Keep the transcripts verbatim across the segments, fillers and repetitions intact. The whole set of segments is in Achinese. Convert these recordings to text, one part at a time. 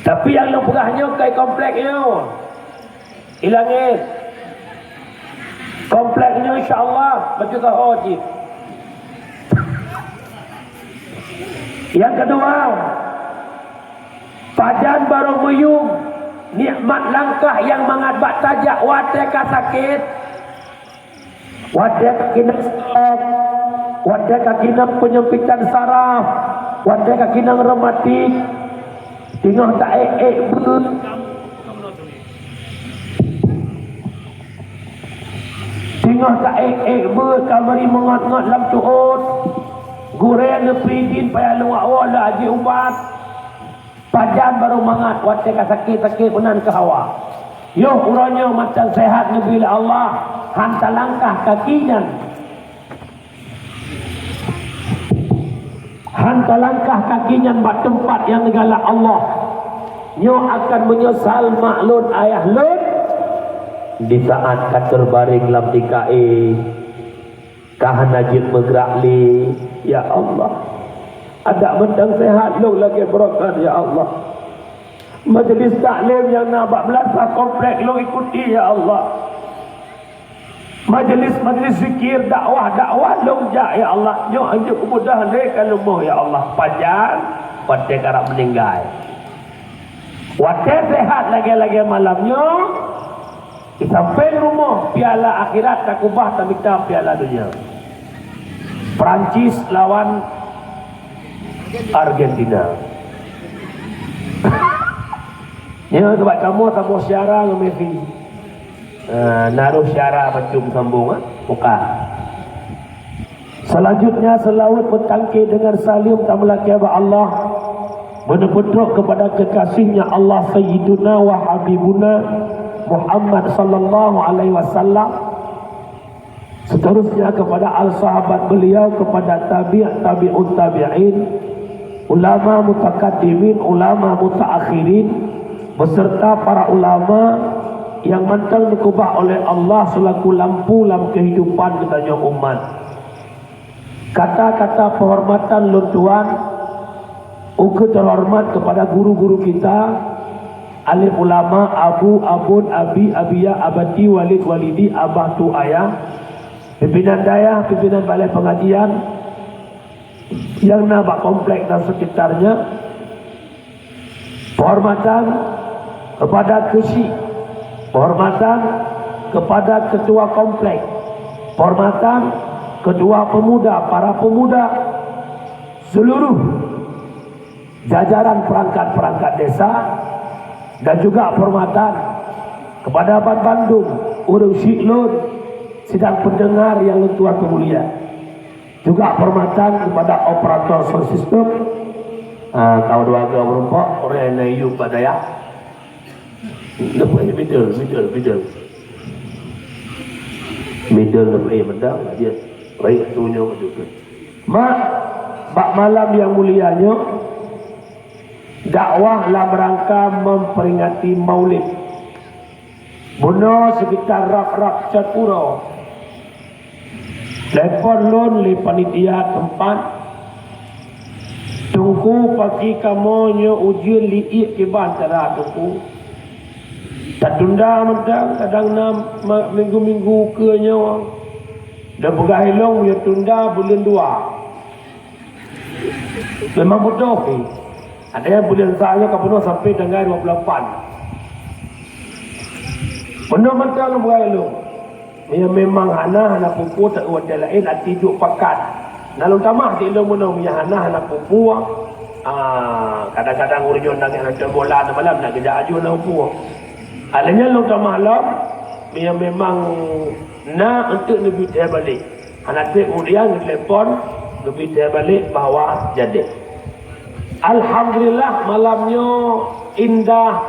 Tapi nyang lôn peugah nyoe kai komplek nyoe. Ilangét. Komplek nyoe insya Allah beutôi ho jih. Nyang keudua, pajan barô meuyuem nikmat langkah nyang mangat bak tajak watée ka sakét. Watée ka keunong stroke, watée ka keunong peunyempitan saraf, watée ka keunong rematik, teungoh taék-ék beuet, teungoh taék-ék beuet ka meuri meungot-ngot lam tuot, gurée neupeuidin payah luwah woe laju ubat. Pajan barô mangat watée ka sakét-sakét meunan keu hawa. Yoh uroe nyoe mantong seuhat neubri lé Allah, han talangkah kaki nyan. Han talangkah kaki nyan bak teumpat nyang neugalak Allah. Nyoe akan meunyeusal mak lôn ayah lôn di saat ka teubareng lam tika éh. Ka hana jeuet meugrak lé, ya Allah. Adak mantong seuhat lôn lagée beurangkat, ya Allah. Majlis taklim nyang na bak beulasah komplek lôn ikuti, ya Allah. Majlis-majlis zikir, dakwah-dakwah lôn jak, ya Allah. Nyoe hanjeuet mudah lé ka leumoh, ya Allah. Pajan watée karab meuninggai. Watée seuhat lagée-lagée malam nyoe, di sampéng rumoh piala akhirat takubah tamita piala donya. Prancis lawan Argentina. Nyoe sabab kamoe saboh syara ngon Messi. Eh, na roh syara bacut sambung, eh? Buka. Selanjutnya, seulaweuet meutangke deungon saleuem tameulakée bak Allah, meuneupeudrok keupada keukasih-Nya Allah, Sayyiduna wa Habibuna Muhammad sallallahu alaihi wasallam. Seterusnya, keupada al-sahabat beliau, keupada tabi' tabi'ut tabi'in, ulama mutakaddimin, ulama mutaakhirin, beserta para ulama nyang mantong neukeubah oleh Allah seulaku lampu lam keuhidupan geutanyoe umat. Kata-kata peuhormatan lôn tuan ukeue teuhoreumat keupada guru-guru kita, alim ulama, abu, abon, abi, abiya, abati, walid, walidi, abah, tu, ayah, pimpinan dayah, pimpinan balai pengajian, nyang na bak komplek dan sekitarnya, penghormatan kepada keuchik, penghormatan kepada ketua komplek, penghormatan ketua pemuda, para pemuda, seluruh jajaran perangkat-perangkat desa, dan juga penghormatan kepada banbandum ureuëng chik lôn sidang pendengar nyang lôn tuan peumulia. Juga penghormatan kepada operator sound system, ah, kawan warga meureumpok, orang yang naik yub bak dayah. Lepas middle, middle, middle. Middle lepas mendang, dia baik tu nyoe betul. Mak, bak malam yang mulia nyoe, dakwah lam rangka memperingati Maulid. Bunoe sekitar rab-rab cot uroe, telepon lôn lé panitia teumpat, "Teungku, paki kamoe nyoe ujeuen liek kiban cara, Teungku. Tatunda mantong, kadang na ma-, minggu-minggu keu nyoe." Dan peugah ilong nyoe tunda buleuen dua. Memang beutôi. Ada nyang buleuen sa nyoe ka peunoh sampai tanggai dua puluh lapan. Peunoh mantong lôn bukai lôn. Meunyoe memang hana, hana peue-peue, tak watée laén, até duek pakat. Na lôn tamah di lôn bunoe, meunyoe hana, hana peue-peue. Ah, kadang-kadang ureuëng nyoe nangis nonton bola na malam, nak geujak aju na peue. Akhirnya lôn tamah lom, meunyoe memang na untuk neubi teuh balek. Hana treb kemudian geutelepon, geubri teuh balek bahwa jadi. Alhamdulillah, malam nyoe indah,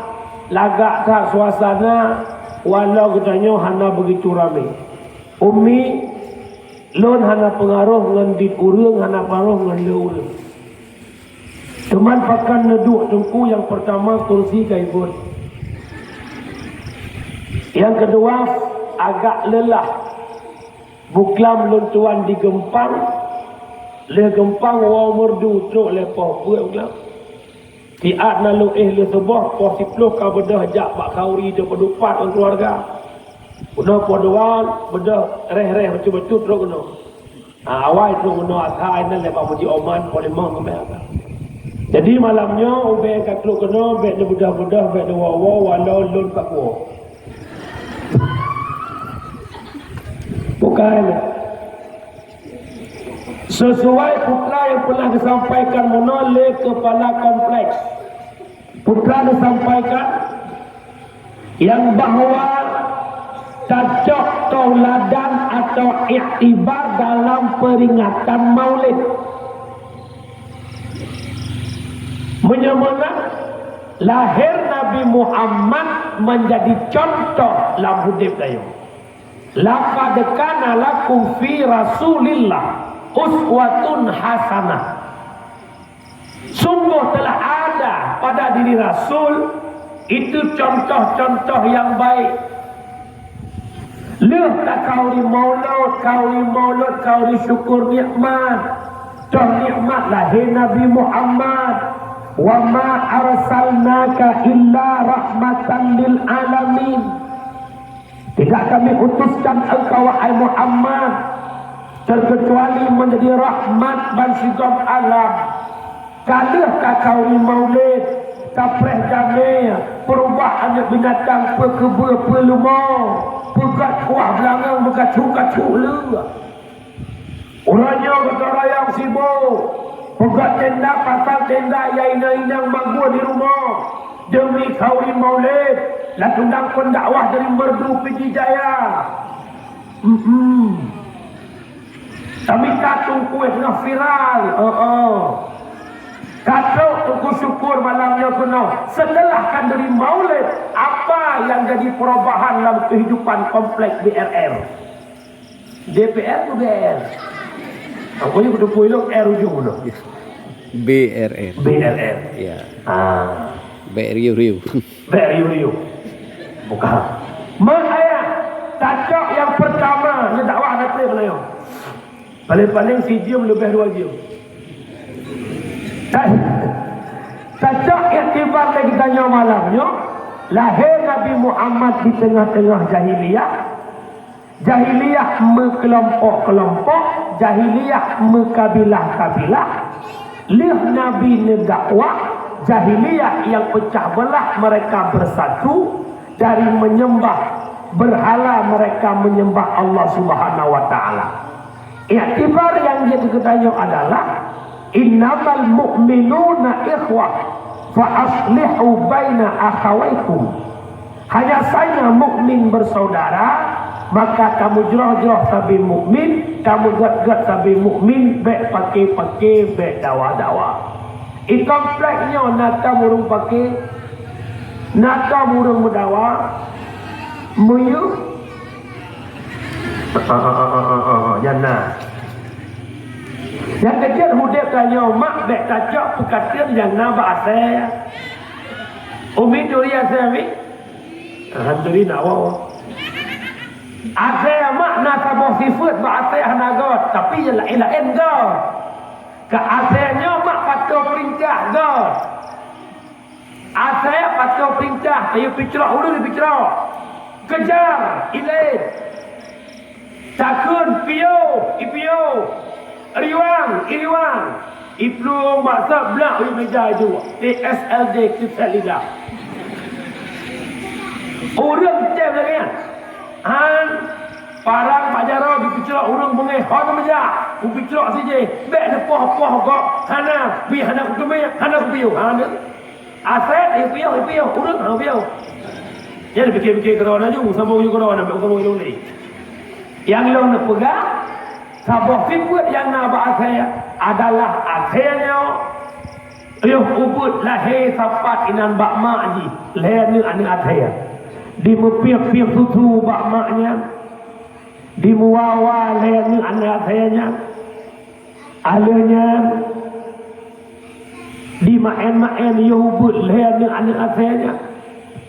lagak that suasana, walau geutanyoe hana begitu ramé. Umi, lôn hana peungaroh ngon dit ureuëng, hana peungaroh ngon le ureuëng. Teuma pakon neuduek Teungku, nyang peurtama kursi ka ibot. Nyang keudua agak leulah. Buklam lôn tuan di geumpang, lheueh geumpang woe meureudu trok lé poh peuet buklam. Siat na lôn éh lheueh suboh, poh siplôh ka beudôh jak bak khanduri teupeudupat ngon keuluwarga. Keunoe poh dua beudôh réh-réh bacut-bacut trok keunoe. Ha, awai trok keunoe asai nan lé bak Muji Oman poh limong keunoe. Jadi malam nyoe ubé ka trok keunoe, bék neubeudôh-beudôh, bék neuwoe-woe, walau lôn ka kuwoe. Bukan. Sesuai putra yang pernah disampaikan meunoe lé kepala kompleks. Putra disampaikan yang bahwa tacok tauladan atau iktibar dalam peringatan Maulid. Meunyoe meunan, lahé Nabi Muhammad menjadi contoh lam udép tanyoe. Laqad kana lakum fi Rasulillah uswatun hasanah. Sungguh telah ada pada diri Rasul itu contoh-contoh yang baik. Lheueh ka khanduri maulud, khanduri maulud, khanduri syukur nikmat. Toh nikmat lahé Nabi Muhammad. Wa ma arsalnaka illa rahmatan lil alamin. Tidak kami utuskan engkau, wahai Muhammad, terkecuali menjadi rahmat ban sigom alam. Ka lheueh ka khanduri maulid, ka preh jamé, peurubah aneuk binatang, peukeubeue peulumo, peugöt kuah beulangöng meukacu-kacu leueh. Uroe nyoe geutarayang sibôk, peugöt tenda, pasang tenda, ya inong-inong magun di rumoh, deumi khanduri maulid, latundang pendakwah dari Merdu Pidie Jaya. Hmm. Tamita tueng kueh teungoh viral. Oh, oh. Ka trok Teungku Syukur malam nyoe keunoe. Setelah khanduri maulid, apa yang jadi perubahan dalam kehidupan kompleks B R R? D P R atau B R? Aku ni kuteupui lom R ujong tu. B R R. B R R. Ya. Ah. Bèk riuh-riuh. Bèk riuh-riuh. Bukan. Mak ayah, tacok yang pertama, nyoe dakwah nanti beliau. Paling-paling sijeuem leubeh dua jeuem. Ta-, tacok iktibar lé geutanyoe malam nyoe, lahé Nabi Muhammad di teungoh-teungoh jahiliyah. Jahiliyah meukelompok-kelompok, jahiliyah meukabilah-kabilah. Lheueh Nabi neudakwah, jahiliyah nyang peucah beulah mereka beusatu dari menyembah beurhala, mereka menyembah Allah Subhanahu wa Ta'ala. Iktibar nyang jeuet keu geutanyoe adalah, "Innamal mu'minuna ikhwah, fa aslihu baina akhawaikum." Hanya saja mukmin bersaudara, maka tamujroh-jroh sabe mukmin, tameugöt-göt sabe mukmin, bèk pake-pake, bèk dawa-dawa. Di komplek nyoe na tom ureueng pake, na tom ureueng meudawa, meuyeuh. Nyan na. Nyang keujeuet udép tanyoe, mak, bèk tacok peukateuen nyang na bak asèe. Umi turi asèe, Umi? Alhamdulillah, wow. Asèe mak na saboh sifeuet bak asèe hana göt, tapi nyang laén-laén göt. Keu asèe nyoe mak patuh peurintah göt. Asèe patuh peurintah, yue picrok ureueng picrok. Kejar, ilèe. Takheun piôh, ipiôh. Riwang, iriwang. Iplueng bak sat blak u meja jih. T S L D keu sat lidah. Ureueng tem lagèe nyan. Han, parang bak jaroe geupicrok ureueng beungèh hon meujak. Kupicrok sijih, bèk neupoh-poh gob. Hana, pi hana kuteumé, hana kupiôh. Hana. Asèe, ipiôh, ipiôh, ureueng, ha, piôh. Nyan dipikir-pikir keudroe laju, sambông ju keudroe, nyan sambông ju lé. Nyang lôn neupeugah, saboh sifeuet nyang na bak asèe adalah asèe nyoe yoh ubit lahé sapat inan bak mak jih, lhèe aneuk-aneuk asèe. Dimeupiep-piep susu bak mak nyan, dimeuwa-wa lhèe aneuk-aneuk asèe nyan. Alheuh nyan, dimaén-maén yoh ubit lhèe aneuk-aneuk asèe nyan.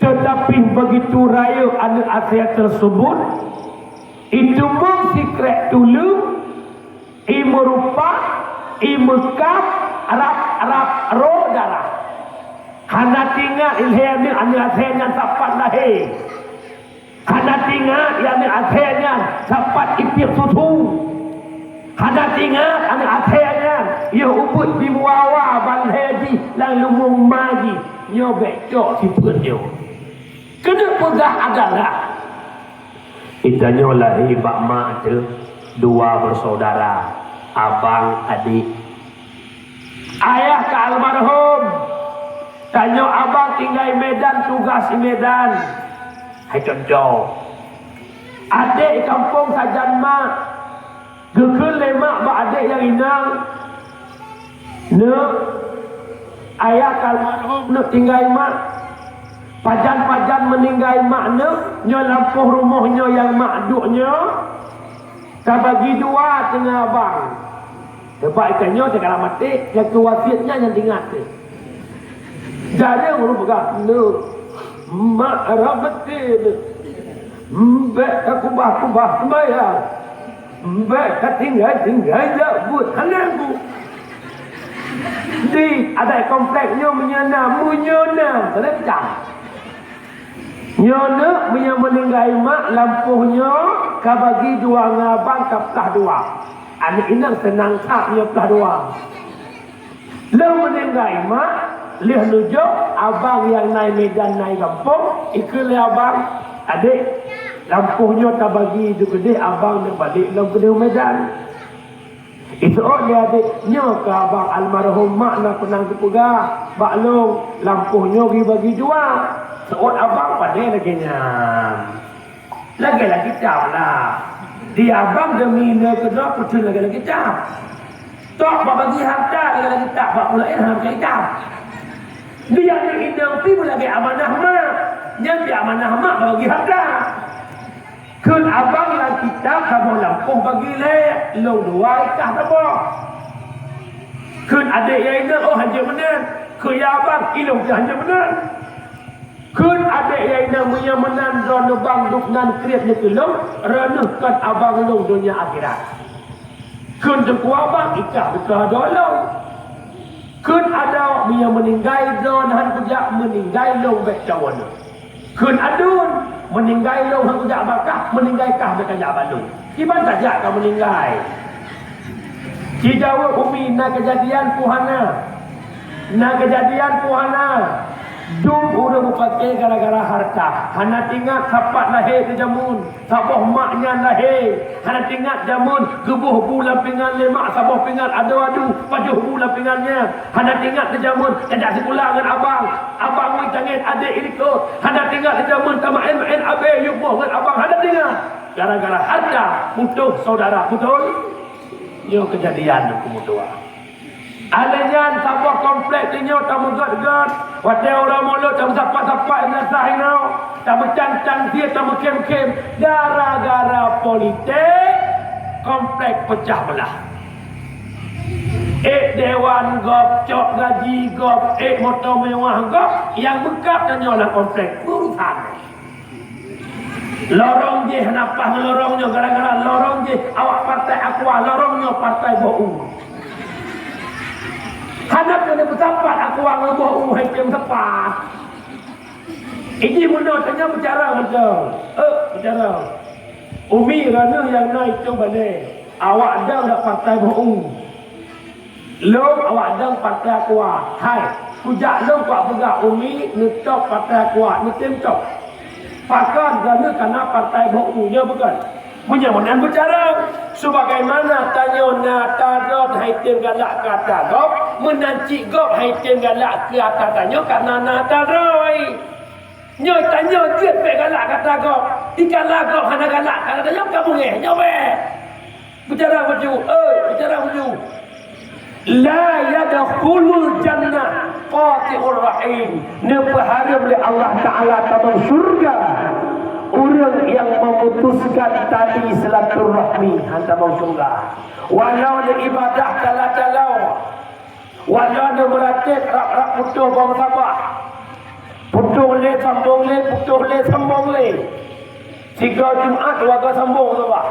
Teutapi begitu rayeuk aneuk asèe teusebut, iteumeung sikrék tuleueng, imeurupa, imeukab, rab-rab roh darah. Hana tingat ilhé aneuk asèe nyan sapat lahé. Hana tingat aneuk asèe nyan sapat ipiep susu. Hana tingat aneuk asèe nyan yoh ubit bimuawa ban lhèe jih lam leumo ma jih. Nyoe bèk cok sifeuet nyoe. Keuneuk peugah adalah Geutanyoe lahé bak mak teuh dua bersaudara, abang adék. Ayah ka almarhum, tanyoe abang tinggai Medan, tugas di Medan. Hai contoh, adék di kampông sajan mak, geukheun lé mak bak adék nyang inong, "Neuk, ayah ka almarhum neuk tinggai mak. Pajan-pajan meuninggai mak neuk, nyoe lampôh rumoh nyoe nyang mak duek nyoe, tabagi dua teungoh abang." Teuma geutanyoe teuka maté, nyang keu wasiet nyan nyang teuingat teuh. Jareueng ureueng peugah, "Neuk, mak rab beutôi neuk. Bèk takubah-kubah seumayang. Bèk tatinggai-tinggai jak buet." Hana bu. Di adat komplek nyoe meunyoe na, meunyoe na, hana pecah. Nyoe neuk, meunyoe meuninggai mak lampôh nyoe ka bagi dua ngon abang ka plah dua. Aneuk inong seunang that nyoe plah dua. Lheueh meuninggai mak, lheueh neujok, abang nyang na i Medan na i gampông, ikheun lé abang, "Adék, lampôh nyoe tabagi dikeudeh abang neuk balek lom keudeh Medan." Iseuôt lé adék, "Nyoe keu abang almarhum mak na peunah geupeugah bak lôn, lampôh nyoe geubagi dua." Seuôt abang padé lagèe nyan. Lagèe lam kitab lah. Di abang demi neukeunoe peutheun lagèe lam kitab. Tok bak bagi harta lagèe lam kitab, bak peue laén hana kitab. Di aneuk inong pih meulagèe amanah mak. Nyan pih amanah mak bak bagi harta. Kheun abang lam kitab saboh lampôh bagi lhèe, lôn dua i kah saboh. Kheun adék nyang inong, "Oh, hanjeuet meunan." Kheun ya abang, "Ilôn pih hanjeuet meunan." Kheun adék nyang inong, "Meunyoe meunan droeneuh bang duek nan kriet nyoe keu lôn, droeneuh kon abang lôn donya akhirat." Kheun teungku abang, "I kah beutôi adoe lôn." Kheun adoe, "Meunyoe meuninggai droeneuh han kujak, meuninggai lôn bèk cawon." Kheun aduen, "Meuninggai lôn han kujak bak kah, meuninggai kah bèk kajak bak lôn." Kiban tajak ka meuninggai. Jijaweueb umi, "Na keujadian peue hana? Na keujadian peue hana?" Dum ureueng meupaké gara-gara harta. Hana teuingat sapat lahé teujameun, saboh mak nyan lahé. Hana teuingat jameun geuboh bu lam pingan lé mak, saboh pingan adoe adu, pajoh bu lam pingan nyan. Hana teuingat teujameun tajak sikula ngon abang, abang meucangén adék ilikot. Hana teuingat teujameun tameu'én-meu'én abée yup boh ngon abang, hana teuingat. Gara-gara harta putôh syedara, beutôi? Nyoe keujadian nyang keumeudoa. Alèh nyan saboh komplek tanyoe tameugöt-göt, watèe uroe mulod tameusapat-sapat inoe, tameucan-can sie, tameukhém-khém, gara-gara politek komplek peucah beulah. Ék dewan gob, cok gaji gob, ék moto meuwah gob, nyang beukab tanyoe lam komplek urusan. Lorong jih hana paih ngon lorong nyoe, gara-gara lorong jih awak partai Aqua, lorong nyoe partai boh u. Hana keuneuk meusapat Aqua ngon boh u, hai tém sapat. Iji meunoe tanyoe bicara mantong. Eh, bicara. Umi Raneuh nyang na itu balè. Awak dang dak partai boh u. Lôn awak dang partai Aqua. Hai, kujak lôn kupeugah umi neutôp partai Aqua, neutém tôp. Pakon Raneuh kana partai boh u nyoe bukon? Meunyoe meunan bicara, sebagaimana tanyoe na tarot hai tém galak keu ata gob, meunan cit gob hai tém galak keu ata tanyoe kana na tarot. Nyoe tanyoe jeuet bèk galak keu ata gob. Dikala gob hana galak keu ata tanyoe ka beungèh. Nyoe bèk. Bicara baju, eh, bicara baju. La yadkhulul jannah qati'ur rahim. Neupeuhareuem lé Allah Taala tamong syurga ureueng nyang memutuskan tali silaturahmi, han tamong syurga. Walau neuibadah tala-tala, walau neumeuratéb rab-rab putôh bang sabah, putôh lé sambong lé, putôh lé sambong lé. Sigoe Jumat warga sambong sabah.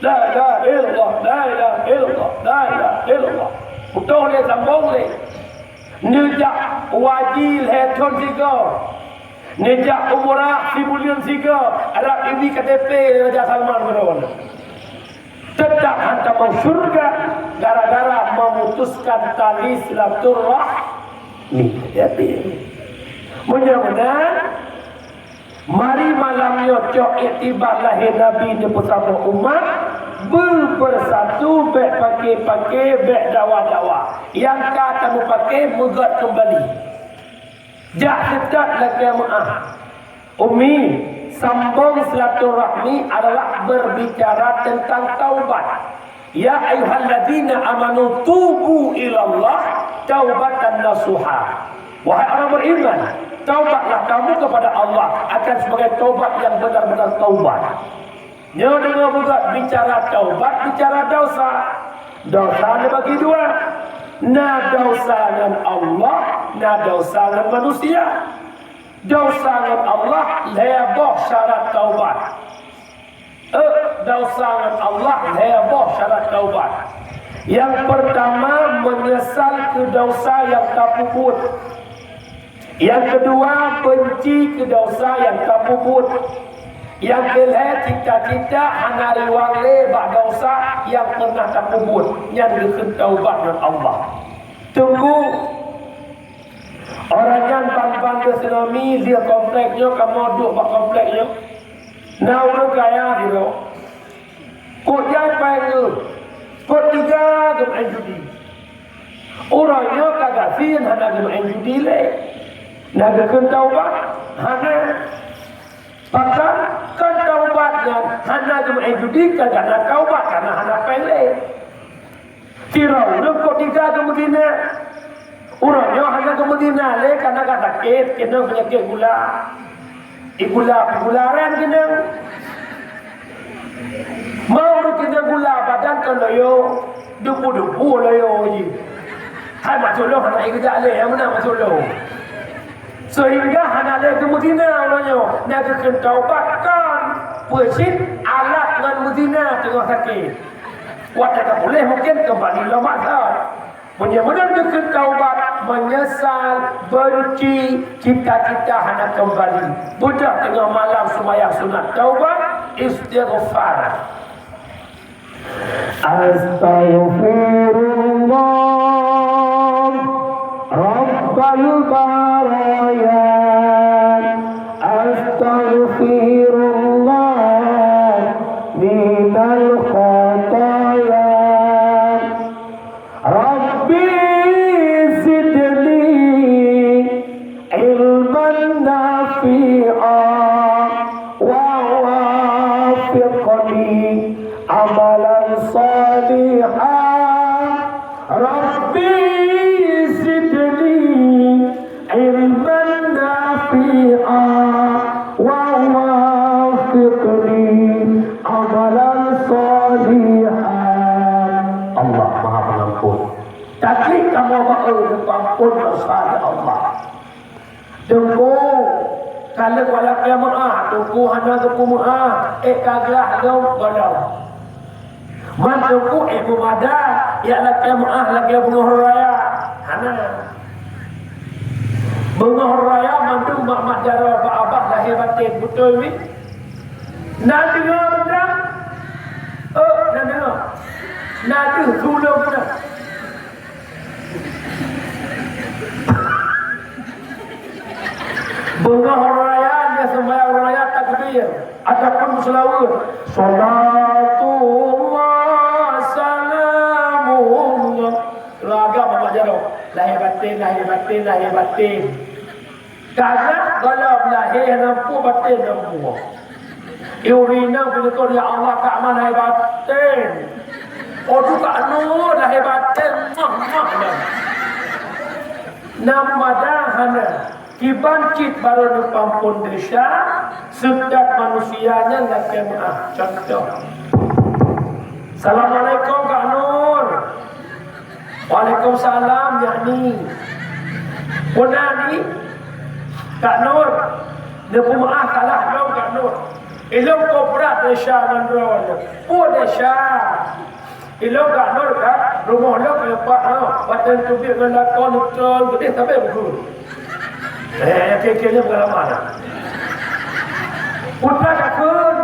La ilaha illallah, la ilaha illallah, la ilaha illallah. Putôh lé sambong lé. Neujak Haji lhèe thôn sigoe, neujak umrah sibuleuen sigoe, rab ibi K T P Raja Salman keudroe. Teutap han tamong syeuruga gara-gara memutuskan tali silaturahmi. Hati-hati. Meunyoe meunan, mari malam nyoe cok iktibar lahé Nabi neupeusaboh umat, beu beusatu, bèk paké-paké, bèk dawa-dawa. Nyang ka tameupaké meugöt keumbali. Jak seutôt lakèe meu'ah. Umi, sambong silaturahmi adalah berbicara tentang taubat. "Ya ayyuhalladzina amanu tubu ilallah taubatan nasuha." Wahai orang beriman, taubatlah kamu kepada Allah akan sebagai taubat yang benar-benar taubat. Nyoe deungoe beugöt, bicara taubat, bicara desya. Desya neubagi dua. Na desya ngon Allah, na desya ngon manusia. Desya ngon Allah lhèe boh syarat taubat. Eh, desya ngon Allah lhèe boh syarat taubat. Nyang peurtama, meunyeusal keu desya nyang tapeubuet. Nyang keudua, beunci keu desya nyang tapeubuet. Nyang keulhèe, cita-cita hana riwang lé bak desya nyang peunah tapeubuet, nyan geukheun taubat ngon Allah. Teungku, orang nyan ban-ban lheueh tsunami, lheueh komplek nyoe, kamoe duek bak komplek nyoe. Na ureueng kaya sidroe. Kok jai péng geuh, kok tiga geumeu'en judi. Uroe nyoe ka gasien hana geumeu'en judi lé. Na geukheun taubat? Hana. Pakon? Kon taubat nyan hana geumeu'en judi, ka gana taubat kareuna hana péng lé. Sidroe ureueng kok tiga geumeuzina. Uroe nyoe hana geumeuzina lé kareuna ka sakét, keunong peunyakét gula. Di gula, gula ran keunong. Mau ureueng keunong gula badan kon loyo, debu-debu loyo jih. Hai mak sulong hana igeujak lé, nyang meunan mak sulong. Sehingga hana lé geumeuzina uroe nyoe, na geukheun taubat kon. Peue cit alat ngon meuzina teungoh sakét. Watèe ka puléh mungken keumbali lom maksat. Meunyoe meunan geukheun taubat, meunyeusal, beunci, cita-cita hana keumbali. Beudôh teungoh malam seumayang sunat taubat, istighfar. Astaghfirullah Rabbal baraya. Astaghfirullah minal khataya. Rabbi zidni ilman nafi'a wa wafiqni amalan saliha. Rabbi zidni ilman nafi'a wa wafiqni amalan saliha. Allah Maha Pengampun. Tapi kamoe bak eu geupeuampôn desya lé Allah. Teungku, ka lheueh bak lakèe meu'ah, Teungku hana geupeumeu'ah, ék ka glah lom gohlom. Man Teungku ék meumada, jak lakèe meu'ah lagèe beungoh raya. Hana. Beungoh raya mandum mak-mak jaroe bak abah lahé batén, beutôi wit? Na deungoe beutôi? Oh, na deungoe. Na deuh tulông beutôi. Beungoh raya, nyan seumayang raya takbir ataupun meuseulaweuet. Salatullah salamullah. Lagak Mamak Jaroe. Lahé batén, lahé batén, lahé batén. Ka glah gohlom lahé hana peue, batén hana peue. Ureueng inong peuneukot, "Ya Allah, Kak Man hai batén." Aduh, Kak Nur hai batén, mah, mah, mah. Na meumada hana. Kiban cit barô neupeuampôn desya, seutab manusia nyan lakèe meu'ah. Contoh. "Assalamualaikum, Kak Nur." "Waalaikumsalam, Nyak Ni." "Peue na, Ni?" "Kak Nur, neupeumeu'ah salah lôn, Kak Nur." "Ilôn kok brat desya ngon droeneuh." "Peue desya?" "Ilôn, Kak Nur, ka rumoh lôn nyoe pat, ha, watèe teubiet ngon lakoe neutrôn, geudeh sabe bukon." Eh, kira-kira pengalaman. Putra takheun,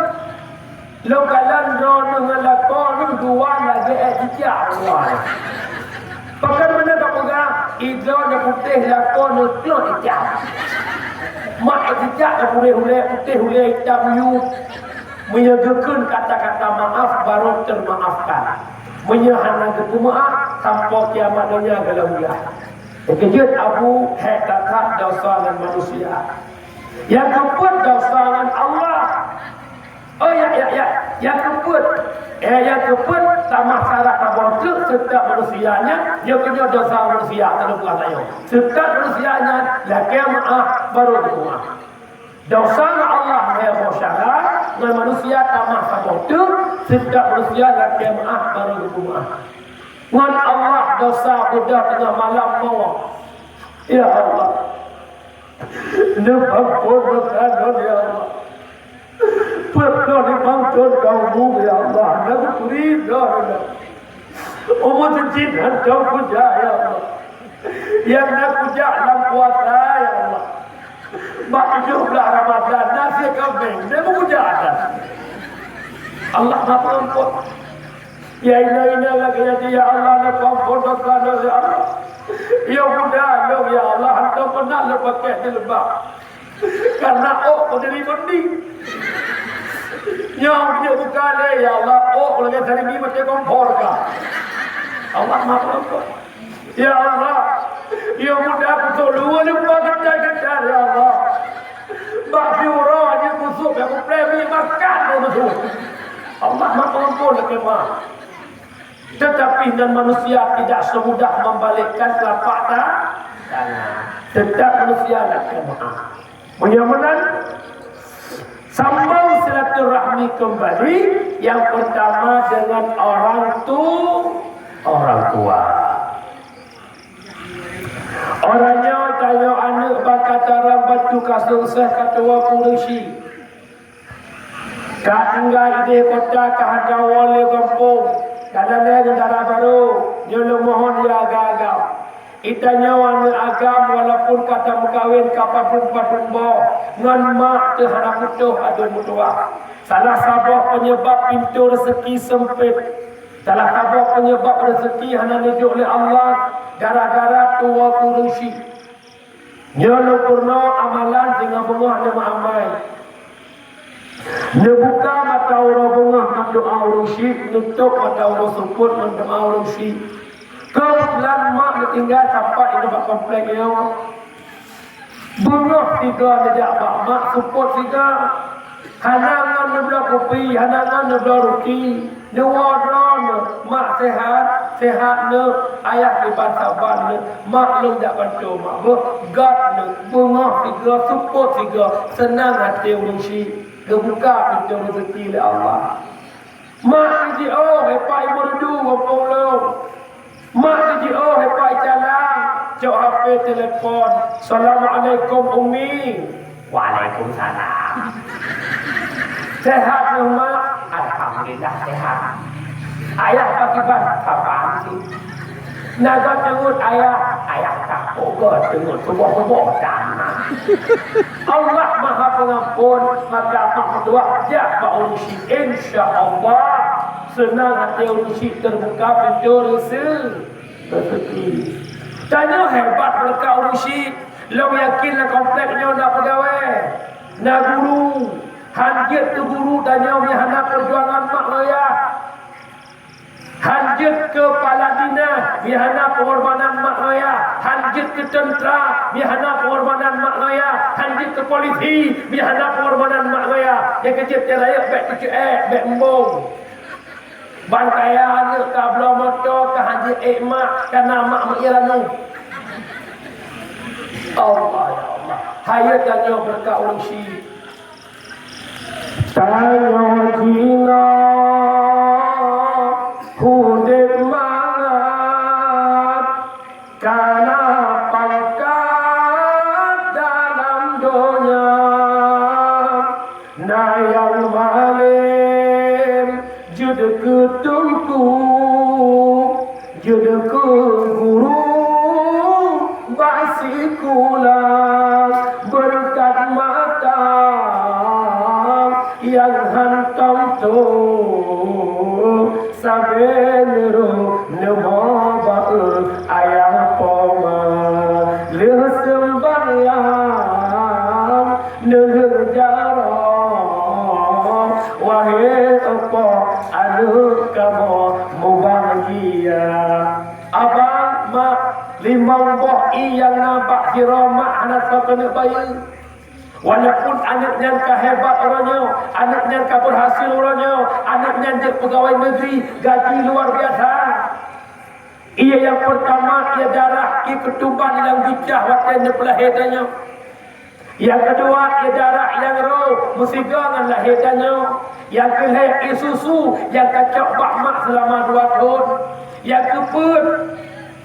lôn kalon droeneuh ngon lakoe neuh dua lagèe èk cicak dua. Pakon meunan ka peugah, idroe nyang putéh lakoe neuh klot itam. Mak èk cicak ka putéh ulèe, putéh ulèe itam yub. Meunyoe geukheun kata-kata maaf, barô teumaafkan. Meunyoe hana geupeumeu'ah, sampoe kiamat donya geulah-ulah. Teukeujot Abu, hék that-that desya ngon manusia. Nyang keupeuet desya ngon Allah. Oh, ya, ya, ya. Nyang keupeuet, eh, nyang keupeuet tamah salah saboh treuk seutôt manusia nyan, nyoe keunyoe desya manusia, teuneuk peugah tanyoe. Seutôt manusia nyan, lakèe meu'ah, barô geupeu'ah. Desya ngon Allah lhèe boh syara, ngon manusia tamah saboh treuk, seutôt manusia lakèe meu'ah barô geupeumeu'ah. Ngon Allah desya beudôh teungoh malam mawöt. Ya Allah, neupeuampôn meusajan, ya Allah. Peuet ploh limong thôn ka umu, ya Allah, na geuturi droe. Umu seucit hantom kujak, ya Allah. Nyang na kujak lam puasa, ya Allah. Bak tujoh blah Ramadhan, nasi kambing, na meukujak atas. Allah Maha Pengampun. Ya ina-ina lagèe nyan, ya Allah, na peuampôn dosa lôn, ya Allah. Ya muda lôn, ya Allah, hantom pernah lôn pakèk jilbab. Karena ôk meudiri mandi. Nyoe jeuet buka lé, ya Allah, ôk lagèe sarimi maté kompor ka. Allah Maha Pengampun. Ya Allah, ya muda kusôk luweue lupa geutai-geutai, ya Allah. Bak siuroe jeuet kusôk, ya kuplè mi makan lôn kusôk. Allah Maha Pengampun lakèe meu'ah. Tetapi nan manusia tidak semudah membalikkan telapak ta-, tangan. Tetap manusia lakèe meu'ah. Meunyoe meunan, sambung silaturahmi kembali, yang pertama dengan orang tu-, orang tua. Uroe nyoe tanyoe aneuk bak ka tarang batu ka sukses ka tuwoe keu ureueng chik. Ka tinggai idéh kota ka hana woe lé gampông, ka lalè ngon dara barô, nyoe lôn mohon ya agam-agam. Geutanyoe aneuk agam walaupun ka tameukawen ka padum-padum boh, ngon mak teuh hana putôh adu meutuwah. Salah saboh peunyeubab pintoe reuseuki seumpét. Salah saboh peunyeubab reuseuki hana neujok lé Allah gara-gara tuwoe keu ureueng chik. Nyoe lôn peurunoe amalan singoh beungoh neumeuamai. Neubuka mata uroe beungoh ngon doa ureueng chik, neutôb mata uroe seupôt ngon doa ureueng chik. Keubetulan mak neutinggai sapat di bak komplek nyoe. Beungoh sigoe neujak bak mak seupôt sigoe. Hana ngon neubloe kupi, hana ngon neubloe ruti. Neuwoe droeneuh, mak sehat, sehat neuh, ayah kiban saban neuh, mak lôn jak bantu mak beuh, göt neuh, beungoh sigoe, seupôt sigoe, seunang até ureueng chik, geubuka pintoe reuzeuki lé Allah. Mak jiôh, eh, Pak Ibu Redu, gampông lôn. Mak jiôh, eh, Pak Icalang, cok H P telepon. "Assalamualaikum, Umi." "Waalaikumsalam. Sehat, Mak?" "Alhamdulillah, sehat." "Ayah pakriban?" "Saban sih." "Na göt teungeut ayah?" "Ayah takot göt teungeut, suboh-suboh tan." Allah Maha Pengampun, maka mak meutuah jak bak ureueng chik. Insya Allah, seunang até ureueng chik, teubuka pintoe reuzeu-, reuzeuki. Tanyoe hebat beureukat ureueng chik. Lôn yakin lam komplek nyoe na peugawée, na guru. Han jeuet keu guru tanyoe meuhana peujuangan mak ngon ayah. Han jeuet keu kepala dinas, meuhana peungorbanan mak ngon ayah. Han jeuet keu teuntra, meuhana peungorbanan mak ngon ayah. Han jeuet keu polisi, meuhana peungorbanan mak ngon ayah. Nyang keu jeuet keu rayeuk bék teuceuék, bék embong. Ban kaya aneuk ka bloe moto, ka han jeuet ék mak, ka na mak meuié lanu. Allah, ya Allah. Hayeue tanyoe beureukat ureueng chik. Tanyoe jinoe udeb mangat, kana pangkat dalam donya. Na nyang malém jeuet keu teungku, jeuet keu guru bak sikula. Nyang hantom tu sabe neurôh neumo bak ayah poma. Lheueh seumbahyang neulheueh jaroe, wahé po aneuk kamoe mubahgia. Abang, mak, limong boh ié nyang na bak sidroe mak hana soe keuneuk bayeue. Walaupun aneuk nyan ka hebat uroe nyoe, aneuk nyan ka berhasil uroe nyoe, aneuk nyan jeuet peugawai negeri, gaji luar biasa. Ié nyang peurtama, ié darah, ié keutuban nyang bicah watée neupeulahé tanyoe. Nyang keudua, ié darah nyang roh meusigoe ngon lahé tanyoe. Nyang keulhée, ié susu nyang kacok bak mak seulama dua thon. Nyang keupeuet,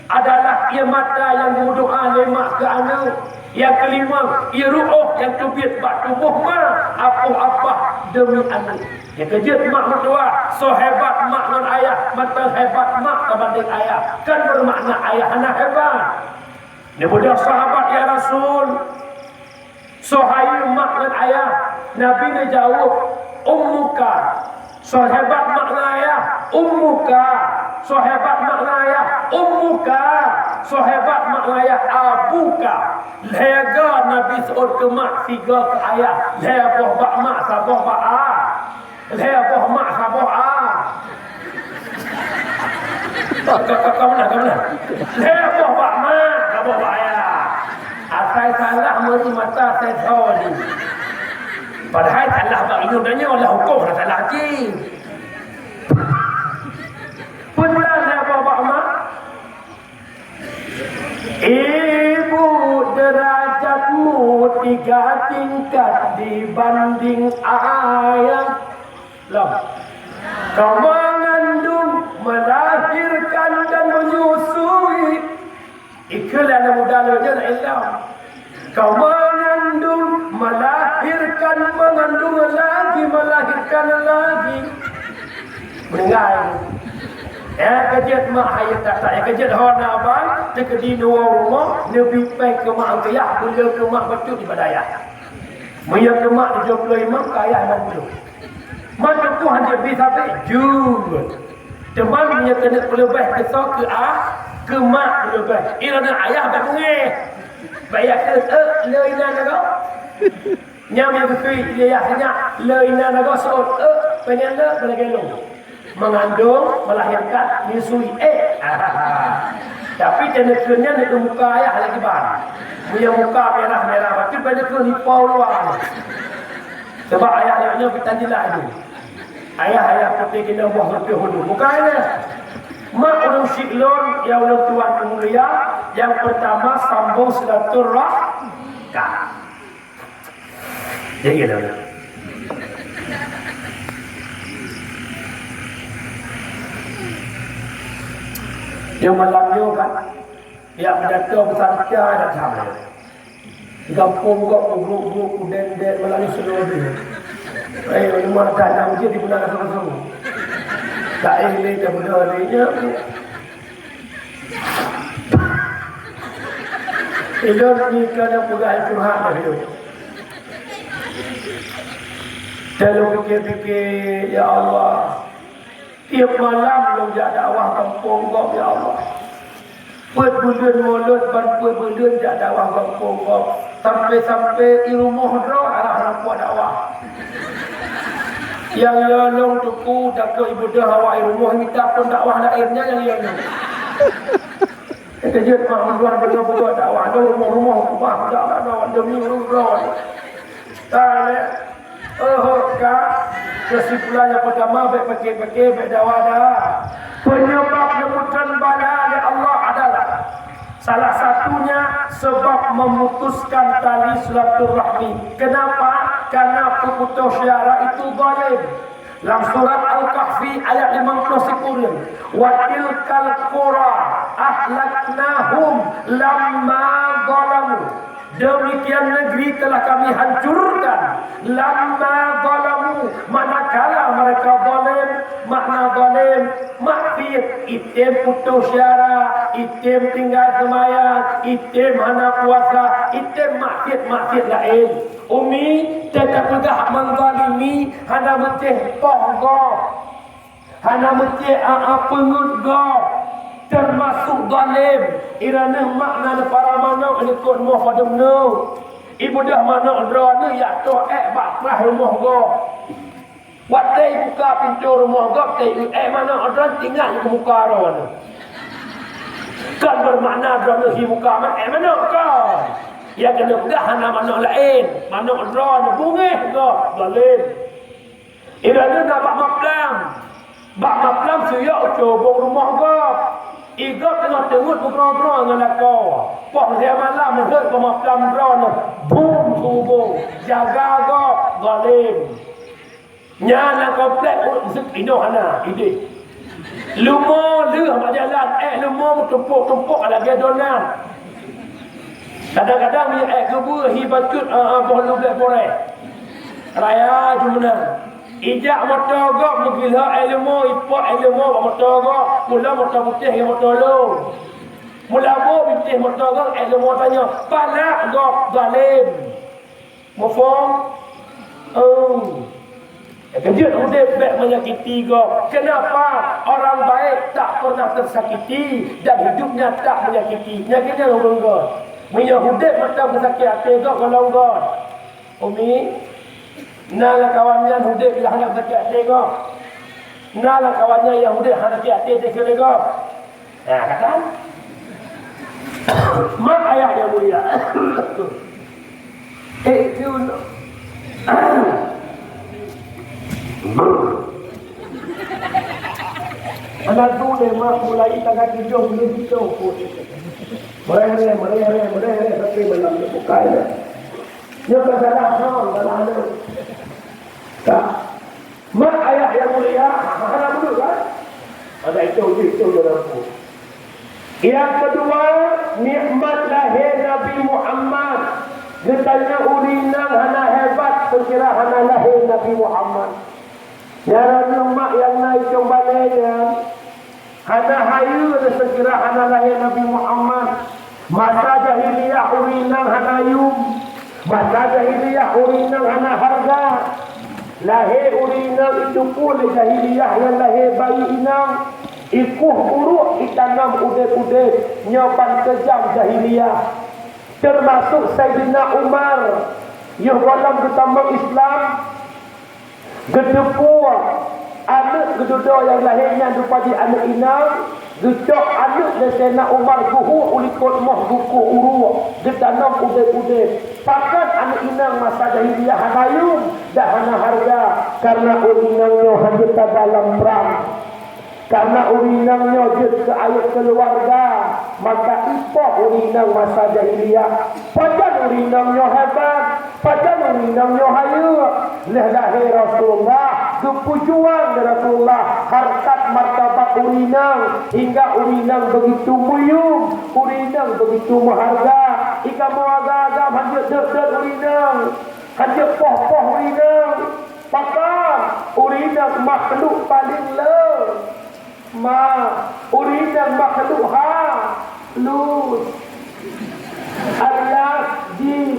adalah ié mata nyang geumeudoá lé mak keu aneuk. Nyang keulimong, ié ruoh nyang teubiet bak tuboh ma, apoh apah deumi aneuk. Nyang keujeuet mak meutuah, soe hebat mak ngon ayah, mantong hebat mak tabandéng ayah. Kan beumakna ayah hana hebat. Neubeudôh sahabat, "Ya Rasul, soe hai mak ngon ayah?" Nabi neujaweueb, "Ummuka." Soe hebat mak ngon ayah? "Ummuka." Soe hebat mak ngon ayah? "Ummuka." Soe hebat mak ngon ayah? "Abuka." Lhée goe Nabi seuôt keu mak, sigoe keu ayah, lhée boh bak mak, saboh bak a. Lhée boh mak, saboh a. Ka, ka, ka, ka meunan, ka meunan. Lhée boh bak mak, saboh bak ayah. Asai salah meuri mata, asai soe jih. Padahai salah bak inong tanyoe, lah huköm hana salah cit. Peue lhée boh bak mak? Ibu derajatmu tiga tingkat dibanding ayah. Lom. Kau mengandung, melahirkan dan menyusui. Ikheun lé aneuk muda lôn nyan ilom. Kau mengandung, melahirkan, mengandung lagi, melahirkan lagi. Meuninggai. Eh, keujeuet mak hai tata, eh, keujeuet ho na bang, teukeudi neuwoe rumoh, neubi péng keu mak angkayah, beuleue keu mak bacut di badayah. Meunyoe keu mak tujoh ploh limong, keu ayah limong ploh. Mak teupeu hana bi sabe, jeuet. Teuma meunyoe keuneuk peuleubeh keu soe, keu a, keu mak peuleubeh. Iroh na ayah bak beungéh. Bak yah keu, eh, le inan agoe. Nyang meubeutôi ilée yah sinyak, le inan agoe seuôt, eh, pengen le, pengen lôn. Mengandung, melahirkan, menyusui, eh. Tapi teuneukheun nyan neukheun muka ayah lagi ban. Meunyoe muka merah-merah, berarti teuneukheun ipo luwa. Sebab ayah nyoe peutanjilah itu. Ayah-ayah putih keunoe boh reutôh ulu. Bukan ya? Mak ulôn syik lôn, ya ulôn tuan peumulia, yang pertama sambung silaturahmi. Jadi gitu. Yang malam nyoe kan, ya pidato besar dah sama. Gampông gob, ubruk-ubruk, udeng-udeng, malam ni seluruh dunia. Eh, rumah tanam je digunakan sama-sama. Tak eh, ni dah benar ni, ya. Ilôn ni keuneuk peugah curhat dah, ilôn. Dan lôn pikir-pikir, ya Allah, tiep malam lôn jak dakwah gampông gob, ya Allah. Peuet buleuen mulod ban peuet buleuen jak dakwah gampông gob. Sampai-sampai i rumoh droe arah lampôh dakwah. Nyang yo lôn teungku, takot ibeudôh awak i rumoh mita phon dakwah laén nyan nyang yo lôn. Keujeuet mak meutuah deungoe peugah dakwah lôn rumoh-rumoh keubah dakwah demi ureueng droe. Ka lé, oh ka, kesimpulan nyang peutama, bék pike-pike, bék dawa dah. Penyebab neupeutreun bala lé Allah adalah salah satunya sebab memutuskan tali silaturahmi. Kenapa? Karena peuputôh syedara itu zalim. Lam surat Al-Kahfi ayat limong ploh sikureueng, "Wa tilkal qura ahlaknahum lamma zalamu." Demikian negeri telah Kami hancurkan, lamma zalamu, manakala mereka zalim. Makna zalim, maksiat, item putôh syedara, item tinggai seumayang, item hana puasa, item maksiat-maksiat laén. Umi, teuka peugah meuzalim Hana meucéh poh gob, hana meucéh a-a peungeuet gob, teumasuk zalim. Ireuna makna neupara manok likot rumoh padum nyoe. Ibeudôh manok droeneuh jak toh ék bak prah rumoh gob. Watée ibuka pintoe rumoh gob, teuék manok droeneuh tinggai keu muka droeneuh. Kon beumakna droeneuh hi muka man-, ék manok kon. Nyang keuneuk peugah hana manok laén, manok droeneuh beungéh gob, zalim. Ireuna na bak maplam. Bak maplam siyok cubong rumoh gob. Igob teungoh teungeut meugroe-groe ngon lakoe. Poh lhée malam rhot bak maplam droeneuh, bum suboh, jaga gob, zalim. Nyan lam komplek ureuëng seuk inoe hana ideh. Leumo lheueh bak jalan, ék leumo meutumpok-tumpok lagée donat. Kadang-kadang meunyoe ék geubeue hi bacut, ah, ah, boh lubek boreh. Raya jumeunan. Ijak moto gob meugila ék leumo, ipok ék leumo bak moto gob, pula moto putéh ngon moto lôn. Meulabo bintéh moto gob ék leumo tanyoe, palak gob zalim. Muphom? Oh. Keujeuet udeb bék menyakiti gob. Kenapa? Orang baik tak pernah tersakiti dan hidupnya tak menyakiti. Nyang keunong ureuëng gob. Meunyoe udeb mantong meusakét até gob, golom gob. Umi, na lam kawan nyan udeb nyang hana sakét até gob. Na lam kawan nyan nyang udeb hana sakét até teuh keu gob. Nah, kan? Mak ayah yang mulia. Eh, itu. Anak tu deh, mak, mulai tanggal tujuh bulan tujuh. Mereh-reh, mereh-reh, mereh-reh, tapi malam ni bukan. Nyoe ka salah soe, salah aneuk. Ka. Mak ayah yang mulia, hana beutôi kan? Ada itu, itu, itu dalam buku. Yang kedua, nikmat lahé Nabi Muhammad. Geutanyoe ureuëng inong hana hebat, peukira hana lahé Nabi Muhammad. Nyan ureuëng mak nyang na icong balée nyan. Hana hayeue lé seukira hana lahé Nabi Muhammad. Masa jahiliyah ureuëng inong hana yum. Masa jahiliyah ureuëng inong hana hareuga. Lahé ureuëng inong itupeue lé jahiliyah ngon lahé bayi inong. Ikueh uruek itanom udeb-udeb nyoe ban keujam jahiliyah. Teumasuk Saidina Umar, yoh gohlom geutamong Islam, geuteupeue aneuk geududoe nyang lahé nyan rupa jih aneuk inong, geucok aneuk lé Saidina Umar geuhue u likot moh geukueh uruek, geutanom udeb-udeb. Pakon aneuk inong masa jahiliyah hana yum dan hana hareuga, kareuna ureuëng inong nyoe hana jeuet tabah lam prang. Kareuna ureuëng inong nyoe jeuet keu ayeueb keuluwarga, maka ipoh ureuëng inong masa jahiliyah. Pajan ureuëng inong nyoe hebat, pajan ureuëng inong nyoe hayeue. Lheueh lahé Rasulullah, geupeujuang lé Rasulullah hareukat martabat ureuëng inong, hingga ureuëng inong beugitu meuyum, ureuëng inong beugitu meuhareuga. Ikamoe agam-agam hanjeuet dot-dot ureuëng inong, hanjeuet poh-poh ureuëng inong. Pakon? Ureuëng inong makhluk paleng le. Ma, ureuëng inong makhluk halus, alias jin.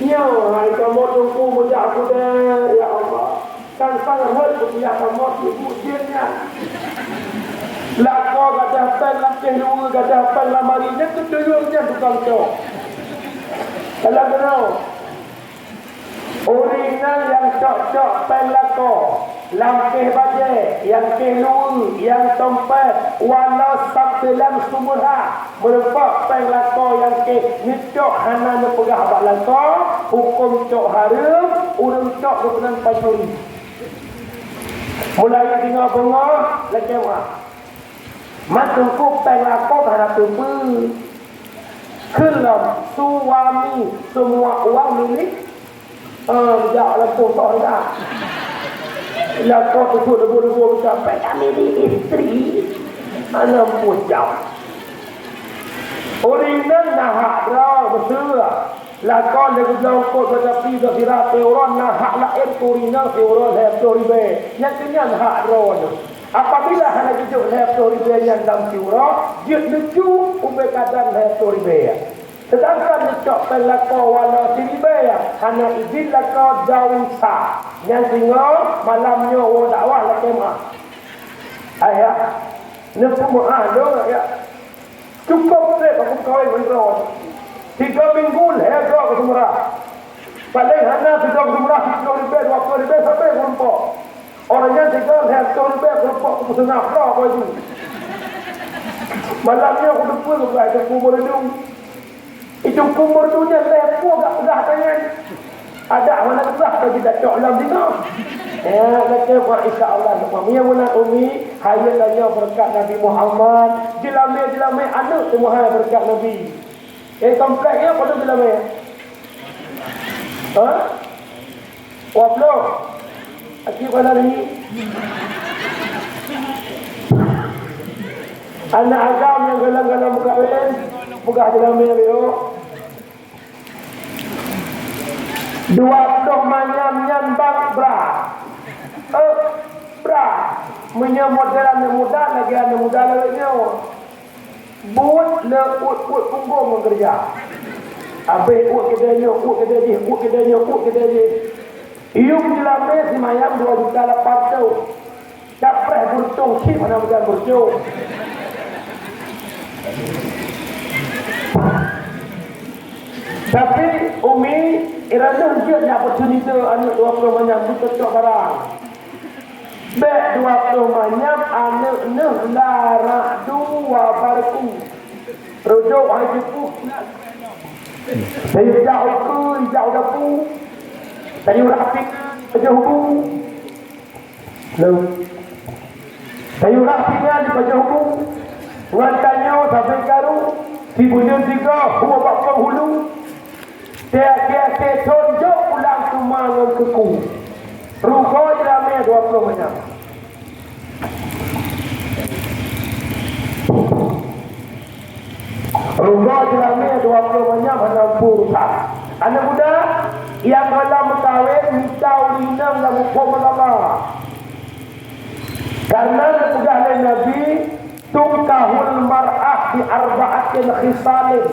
Nyoe hai kamoe teungku meujak budaya, ya Allah. Sang-sang rhot kupiah kamoe sibuk jin nyan. Lakoe gadoh péng lam keuh luweue, gadoh péng lam ari, nyan keuh tuyueng nyan tukang cok. Salah keunoe. Ureuëng inong nyang cok-cok péng lakoe, lam keuh bajée, nyang keuh luweue, nyang tompet, walau sampoe lam sumeuha, meureumpok péng lakoe nyang keuh neucok hana neupeugah bak lakoe, hukôm cok hareuem, ureuëng cok geuh meunan pancuri. Mulai deungoe beungoh, lakée meuah. Mak teungku péng lakoe hana teupeue. Kheun lom, suami semua uang milik, eh, jak lakoe soh dah. Lakoe teupeu leubeh-leubeh buka péng kami di istri. Hana meupeue jaweueb. Ureuëng inong na hak droe, beutôi. Lakoe lé geubloe eungkôt bak tapi bak sira siuroe na hak laén keu ureuëng inong siuroe lhée ploh ribée. Nyang keu nyan hak droeneuh. Apabila hana geujok lhée ploh ribée nyan lam siuroe, jeuet leucu ubé kadang lhée ploh ribée. Seudangkan neucok péng lakoe walau siribèe, hana idhin lakoe daun sa. Nyan singoh malam nyoe woe dakwah lakèe meu'ah. Ayah, neupeumeu'ah lôn, ya. Cukôp trép aku kawin ngon droe. Tiga minggu lhèe droe keu seumurah. Paléng hana sidroe keu seumurah siplôh ribèe, dua plôh ribèe sabe keu rumpok. Orang nyan tiga lhèe reutôh ribèe keu rumpok, kupeuseungab droe baju. Malam nyoe kuteupeue keu Teungku Meureudu. Itu kubur dunia lhèe peue gak peugah tangan. Adak mana peugah ka jitacok lam singoh. Ya, lakèe buat insya Allah semua. Meunyoe meunan Umi, hayeu tanyoe beureukat Nabi Muhammad. Jeulamé-jeulamé aneuk teuma hai beureukat Nabi. Eh, komplek nyoe padum jeulamé? Ha? Dua ploh. Aki pada ni. Aneuk agam nyang galom-galom meukawen, peugah jeulamé lé, oh. Dua ploh manyam nyan bang bra. Eh, bra. Meunyoe model aneuk muda lagèe aneuk muda lagèe nyoe. Buet le uet-uet punggong ngon keureuja. Abéh uet keudè nyoe, uet keudè jih, uet keudè nyoe, uet keudè jih. Yuem jeulamé simayang dua juta lapan reutôh. Capreh beureuntông cit hana meugan beureuntông. Tapi Umi, i droeneuh jeuet nyang opportunity aneuk dua ploh manyam beutôi barang. Bèk dua ploh manyam aneuk neuh larak dua barku. Rojok hai jipeuh. Sayur jak ukeue, jak dapu. Sayur api, pajoh bu. Lom. Sayur api nyan pajoh bu. Ngon tanyoe sabe karu. Sibuleuen sigoe, hue bak penghulu. Tiep-tiep thon jok pulang teuma ngon keuku. Rugoe jeulamé dua ploh manyam. Rugoe jeulamé dua ploh manyam hana mampu rusak. Aneuk muda nyang hana meukawen mita ureueng inong nyang muphom agama. Karena geupeugah lé Nabi, "Tunkahul mar'ah bi arba'atin khisalin."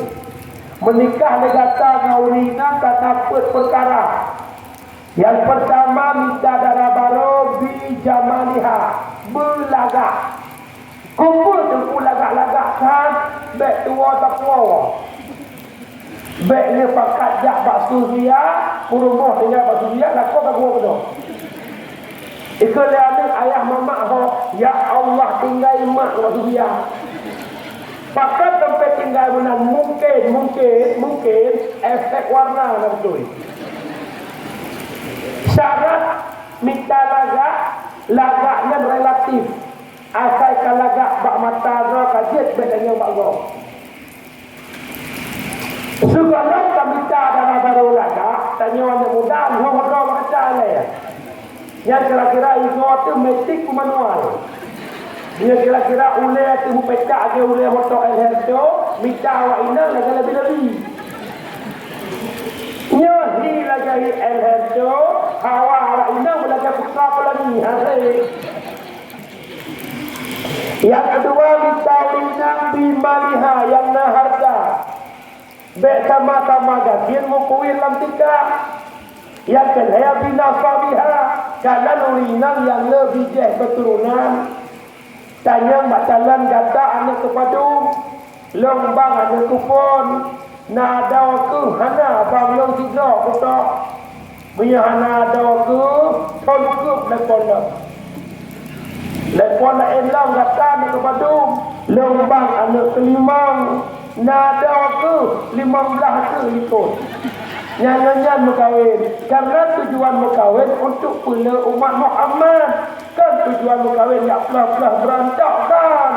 Meunikah lé gata ngon ureueng inong ka na peuet peukara. Nyang peurtama, mita dara barô bi jamaliha, beulagak. Keupeue teungku lagak-lagak that, bèk tuwoe tapuwoe. Bèk lé pakat jak bak Suria, peurumoh tinggai bak Suria, lakoe ka geuwoe keunoe. Ikheun lé aneuk, ayah mamak ho, ya Allah, tinggai mak bak Suria. Pakon sampoe tinggai meunan? Mungken, mungken, mungken efek warna na beutôi. Syarat mita lagak, lagak nyan relatif. Asai ka lagak bak mata droe ka jeuet bèk tanyong bak gob. Sigohlom ka mita dara barô lagak, tanyoe aneuk muda, nyoe droe bak kaca lé. Nyan kira-kira igoe teuh metik peumanual. Nyan kira-kira ulèe teuh meupeucak lagèe ulèe moto L H R tu, mita awak inong lagèe lebi-lebi. Nyoe hi lagèe hi L H R tu, hawa awak inong lagèe peuka peulani, ha, hai. Nyang keudua, mita ureueng inong bi maliha nyang na hareuta. Bèk sama-sama gasien meukuwir lam tika. Nyang keulhèe, bi nasabiha, kalon ureueng inong nyang le bijèh keuturonan. Tanyong bak calon gata aneuk keupadum, lôn bang aneuk keuphon, na adoe keuh hana bang lôn sidroe kutok. Meunyoe hana adoe keuh, thon keuh telepon lom. Telepon laén lom gata aneuk keupadum, lôn bang aneuk keulimong, na adoe keuh limong blaih keuh likot. Nyan ngon nyan meukawen, karena tujuan meukawen untuk peuleueh umat Muhammad, kon tujuan meukawen jak ploh-ploh beurontok kon.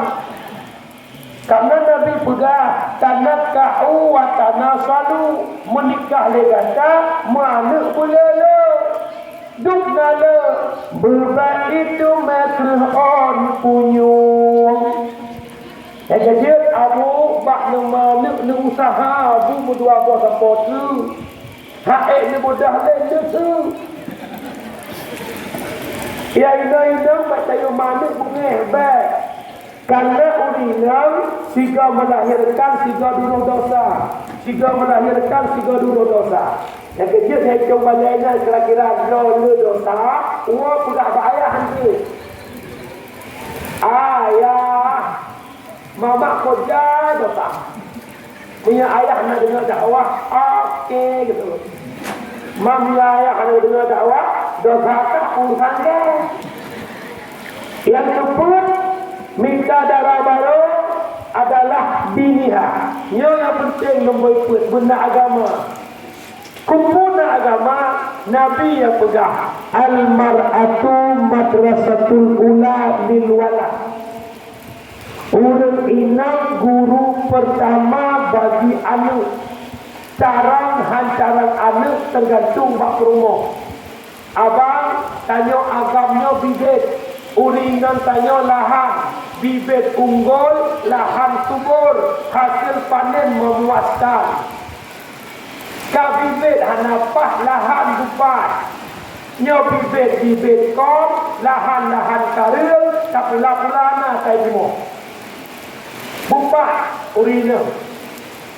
Karena Nabi peugah, "Tanakahu wa tanasalu," meunikah lé gata, meuaneuk beulé-lé. Dub na le, beubak itu meukreueh ôn punyueng. Nyang ka jeuet abu bak neumeuaneuk neuusaha bu meudua boh sapo teuk. Hak ék neubeudoh lé neuseu. Ya inong-inong bak tayue meuaneuk beungéh bèk. Karena ureueng inong sigoe meulahirkan sigoe duroh dosa. Sigoe meulahirkan sigoe dudoe dosa. Nyang keujeuet nyang cong balée nyan kira-kira droe le dosa, uroe peugah bak ayah han jeuet. Ayah, mamak koja dosa. Meunyoe ayah na deungoe dakwah, oke gitu. Meunyoe ayah na deungoe dakwah, dosa ka urusan dia. Nyang keupeuet, mita dara barô adalah biniha. Nyoe nyang peunteng nombor peuet, beuna agama. Keupeue na agama, Nabi nyang peugah, "Al-mar'atu madrasatul ula lil walad." Ureuëng inong guru peurtama bagi aneuëk. Tarang han tarang aneuëk teugantung bak peurumoh. Abang, tanyoe agam nyoe bibet, ureuëng inong tanyoe lahan, bibet unggul, lahan subur, hasil panen memuaskan. Ka bibet hana paih lahan bupat. Nyoe bibet-bibet kong, lahan-lahan kareueng, tapula-pula na tai timoh. Bupat ureuëng inong.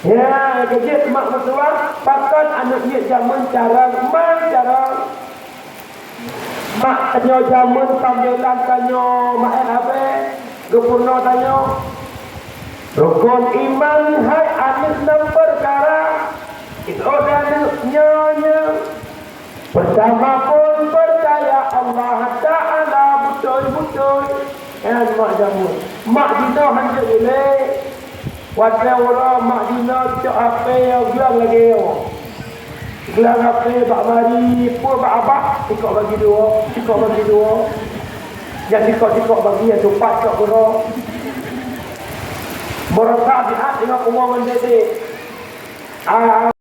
Ya, keujeuet mak meutuah, pakon aneuëk miet jameun carông, man carông. Mak tanyoe jameun pambelan tanyoe maén abée, geupeurunoe tanyoe. Rukon iman hai aneuëk nam peukara, itu aneuëk nyoe nyoe. Peurtama phon peucaya Allah Ta'ala beutôi-beutôi. Nyan mak jameun. Mak jinoe han jeuet ilée. Watée uroe mak jinoe cok H P nyang glang lagée nyoe. Glang H P bak mari, peue bak abah, sikok bagi dua, sikok bagi dua. Nyang sikok-sikok bagi nyang tupat cok keudroe. Baroesa sihat deungon pungo ngon dék-dék. Ah.